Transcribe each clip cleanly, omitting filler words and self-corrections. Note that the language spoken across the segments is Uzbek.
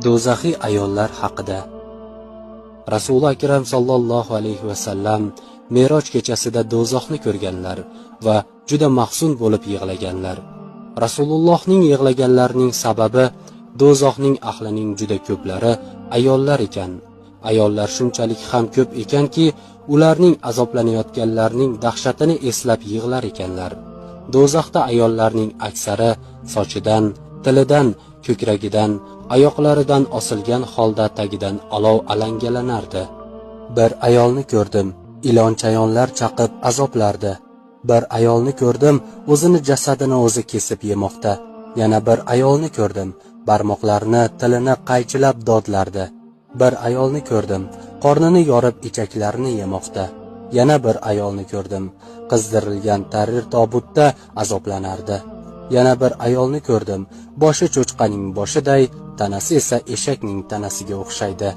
Do'zaxiy ayollar haqida. Rasuli Akram sallallohu alayhi va sallam Meroj kechasida do'zaxni ko'rganlar va juda mahzun bo'lib yig'laganlar. Rasulullohning yig'laganlarining sababi do'zaxning ahlining juda ko'plari ayollar ekan. Ayollar shunchalik ham ko'p ekanki, ularning azoblanayotganlarning dahshatini eslab yig'lar ekanlar. Do'zaxda ayollarning aksari sochidan, tilidan, ko'kragidan, oyoqlaridan osilgan holda tagidan olov alangalanardi. Bir ayolni ko'rdim, ilon chayonlar chaqib azoblardi. Bir ayolni ko'rdim, o'zini jasadini o'zi kesib yemoqda. Yana bir ayolni ko'rdim, barmoqlarini, tilini qaychilab dodlardi. Bir ayolni ko'rdim, qornini yorib ichaklarini yemoqda. Yana bir ayolni ko'rdim, qizdirilgan tarir tobutda azoblanardi. Yana bir ayolni ko'rdim, boshi cho'chqaning boshiday, tanasi esa eshakning tanasiga o'xshaydi.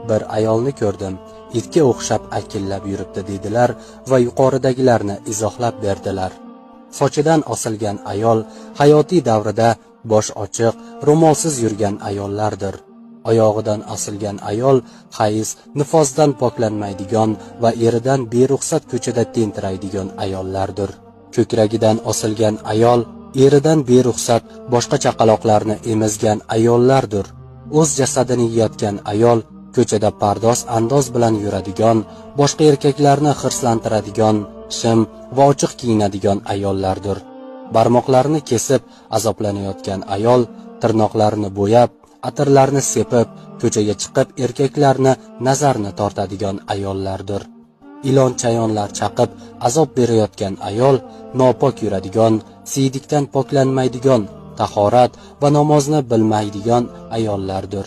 Bir ayolni ko'rdim, itga o'xshab akillab yuribdi dedilar va yuqoridagilarni izohlab berdilar. Sochidan osilgan ayol hayotiy davrida bosh ochiq, ro'molsiz yurgan ayollardir. Oyog'idan osilgan ayol hayz, nifosdan poklanmaydigan va eridan beruxsat ko'chada tentiraydigan ayollardir. Ko'kragidan osilgan ayol eridan beruxsat boshqa chaqaloqlarni emizgan ayollardir. O'z jasadini yeyotgan ayol ko'chada pardoz andoz bilan yuradigan, boshqa erkaklarni hirslantiradigan, shim va ochiq kiyinadigan ayollardir. Barmoqlarini kesib azoblanayotgan ayol tirnoqlarini bo'yab, atirlarni sepib, ko'chaga chiqib erkaklarni nazarini tortadigan ayollardir. Ilon chayonlar chaqib azob berayotgan ayol nopok yuradigan, siydikdan poklanmaydigan, tahorat va namozni bilmaydigan ayollardir.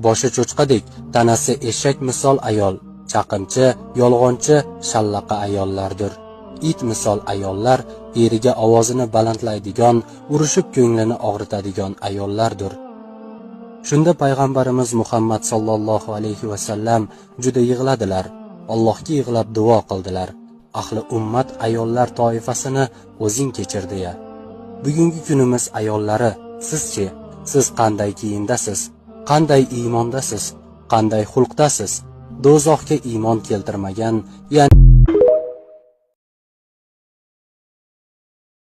Boshi cho'chqadek, tanasi eshak misol ayol, chaqimchi, yolg'onchi, shallaqa ayollardir. It misol ayollar eriga ovozini balandlaydigan, urushib ko'nglini og'ritadigan ayollardir. Shunda payg'ambarimiz Muhammad sallallohu alayhi va sallam juda yig'ladilar. Allohga yig'lab duo qildilar. Ahli ummat ayollar toifasini o'zing kechir deya. Bugungi kunimiz ayollari, sizchi, siz qanday kiyimdasiz? Qanday iymondasiz? Qanday xulqdasiz? Do'zaxga iymon keltirmagan, ya'ni